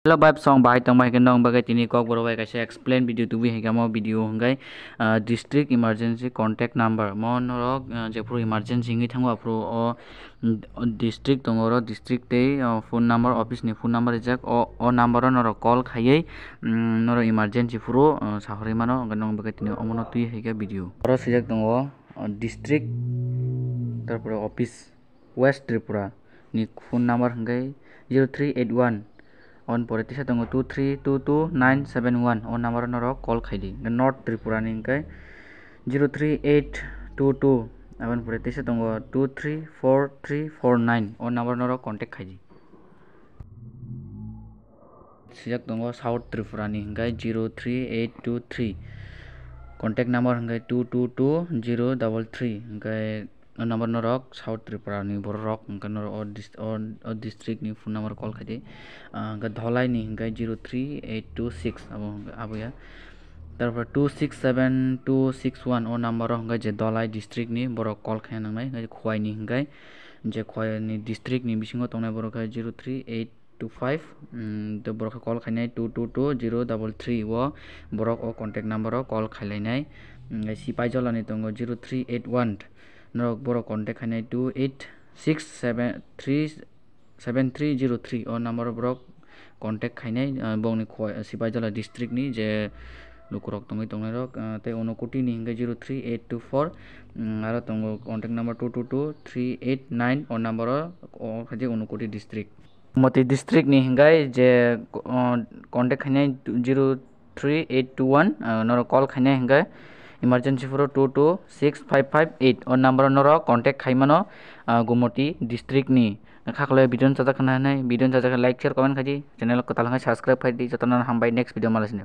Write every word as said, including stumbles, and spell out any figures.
Hello, vibe song bahai tongma hingke nong bagwi tini kokborok bai kaisa explain video tubui hingke mo video hingke, ah, district emergency contact number. Mo norok, ah, jephuru emergency hingwi thango aphuru o, mm, district tongo, oro district tei, ah, phone number, office ni phone number rijak. O, o number o norok call khaiwi, mm, norok emergency phuru, ah, sahorwi mano, hingke nong bagwi tini omono twi hingke video. Oro swijak tongo, ah, district, tarpore office. West Tripura ni phone number hingke zero three eight one, aboni pore tisa tongo two three two two nine seven one, o number o norok call khaidi. Hingke North Tripura ni hingke zero three eight two two, aboni pore tisa tongo two three four three four nine, o number o norok contact khaidi. Swijak tongo South Tripura ni hingke zero three eight two three, contact number hingke two two two zero double three, hingke o number norok South Tripura ni borok rok, hingke norok o dis-, o, o district ni phone number call khaidi. Ah, hingke Dholai ni hingke zero three eight two six, abo hingke abo ya. Tarpore two six seven two six one, o number o hingke je Dholai district ni borok call khaina nangnai, hingke Khowai ni hingke je Khowai ni district ni bisingo tongnai borok khe zero three eight two five, mm, to borok khe call khainai two two two zero double three o, borok o contact number o call khailainai. Mm, Sipaijala ni tongo zero three eight one, norok borok contact khainai two eight six seven three seven three zero three, o number o borok contact khainai, ah, bongni Khowai, Sipaijala district ni je lukurok tongwi tongnairok, ah, tei Unakoti ni hingke zero three eight two four, mm, aro tongo contact number two two two three eight nine, o number o, o khaidi Unakoti district. Moti district ni hingke je, o, contact khainai zero three eight two one, ah, norok call khainai hingke emergency phuru two two six five five eight, o number o norok contact khaimano, ah, Gumoti district ni. Khaklai video no chajak khna hinwi, video no chajak khe like, share, comment khaidi, channel o kwtal hwnkhe subscribe khaidi, jotono hambai, next video malasini.